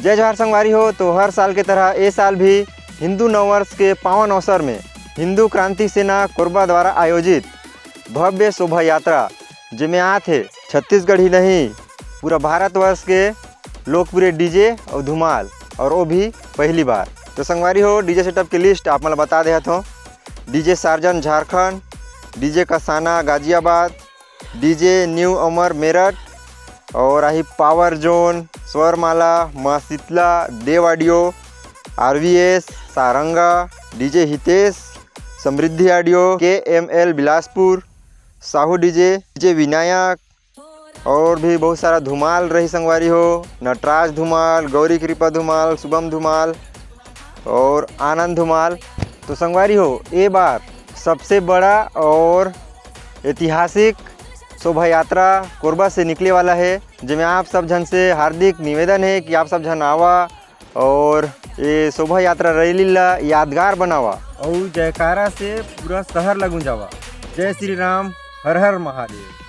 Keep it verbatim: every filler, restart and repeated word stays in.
जय जोहार संगवारी हो। तो हर साल के तरह ए साल भी हिंदू नववर्ष के पावन अवसर में हिंदू क्रांति सेना कोरबा द्वारा आयोजित भव्य शोभा यात्रा, जेमे आत हे छत्तीसगढ़ ही नहीं, पूरा भारतवर्ष के लोकप्रिय डीजे और धुमाल, और वो भी पहली बार। तो संगवारी हो, डीजे सेटअप के लिस्ट आप मन ल बता देहत हो। डीजे सार्जन Jharkhand, DJ Kasana Ghaziabad, DJ new Amar Meerut, और आही पावर जोन, स्वरमाला, माँ Sheetla, Dev audio, RVS, Saranga, DJ Hitesh, Samriddhi audio, KML Bilaspur, Sahu DJ, DJ Vinayak, और भी बहुत सारा धुमाल रही संगवारी हो, नटराज धुमाल, गौरी कृपा धुमाल, शुभम धुमाल और आनंद धुमाल। तो संगवारी हो, ए बार सबसे बड़ा और ऐतिहासिक शोभा यात्रा कोरबा से निकले वाला है, जेमे आप सब झन से हार्दिक निवेदन है कि आप सब झन आवा और ये शोभा यात्रा रैली ला यादगार बनावा और जयकारा से पूरा शहर ला गुंजावा। जय श्री राम, हर हर महादेव।